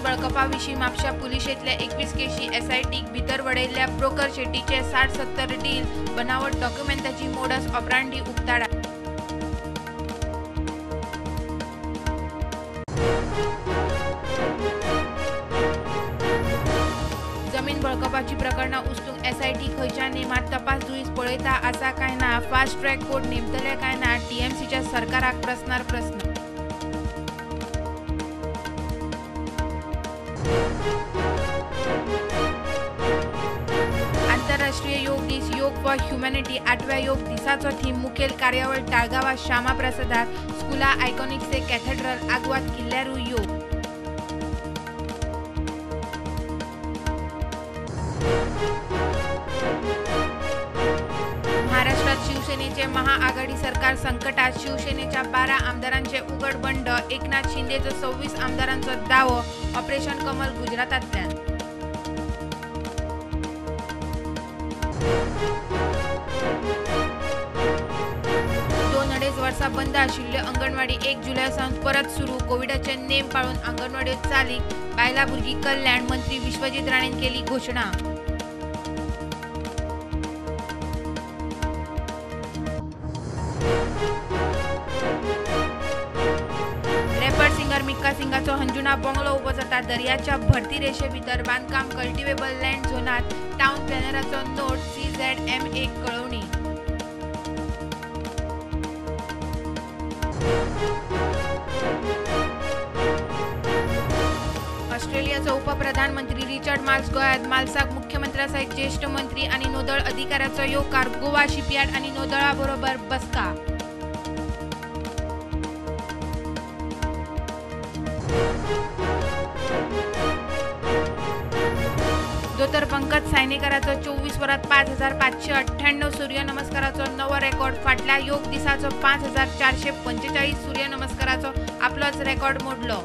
बळकपा विशीं म्हापशा पुलिशेंतल्या 21 केशी एसआयटीक भितर वडयल्ल्या ब्रोकर शेट्टीचे 60-70 डील बनावट डॉक्युमेंटाची मोडस ऑपरांडी उक्ताडा. जमीन बळकपाची प्रकरणां उस्तूंक एसआयटी खंयच्या नेमात तपास जुईज पळयता आसा काय ना, फास्ट ट्रॅक कोर्ट नेमतले काय ना, टीएमसीच्या सरकाराक प्रस्नार प्रस्न. आंतरराष्ट्रीय योग दीस, योग फॉर ह्युमॅनिटी 8व्या योग दिसाचो थीम मुखेल कार्यावळ ताळगांवां श्यामा प्रसादार, स्कुला आयकॉनिक्से कॅथेड्रल आगवाद किल्ल्यारूय योग. महाराष्ट्रात शिवसेनेचे महाआघाडी सरकार संकटात, शिवसेनेच्या 12 आमदारांचे उघड बंड, एकनाथ शिंदेचो 26 आमदारांचो दावो, ऑपरेशन कमल गुजरातांतल्यान. दोन अडेच वर्सां बंद आशिल्ल्यो अंगणवाडी 1 जुलय सावन परत सुरू, कोविडाचे नेम पाळून अंगणवाड्यो चालीक, बायलां भुरगीं कल्याण मंत्री विश्वजीत राणेन केली घोशणा. रॅपर सिंगर मिक्का सिंगाचो हंजुणा बंगलो उबो जाता दर्याच्या भरती रेशे भितर, बांदकाम कल्टिवेबल लँड झोनात, टावन प्लॅनराचो नोट, CZMA कळोवणी. ऑस्ट्रेलियाचो उपप्रधानमंत्री रिचर्ड माल्स गोव्यात, माल्साक मुख्यमंत्र्या सयत ज्येष्ठ मंत्री आनी नौदळ अधिकाऱ्याचो येवकार, गोवा शिपयार्ड आनी नौदळा बरोबर बसका. दोतोर पंकज सायनेकराचो 24 वरांत 5598 सूर्यनमस्काराचो नवो रेकॉर्ड, फाटल्या योग दिसाचो 5445 सूर्यनमस्काराचो आपलोच रेकॉर्ड मोडलो.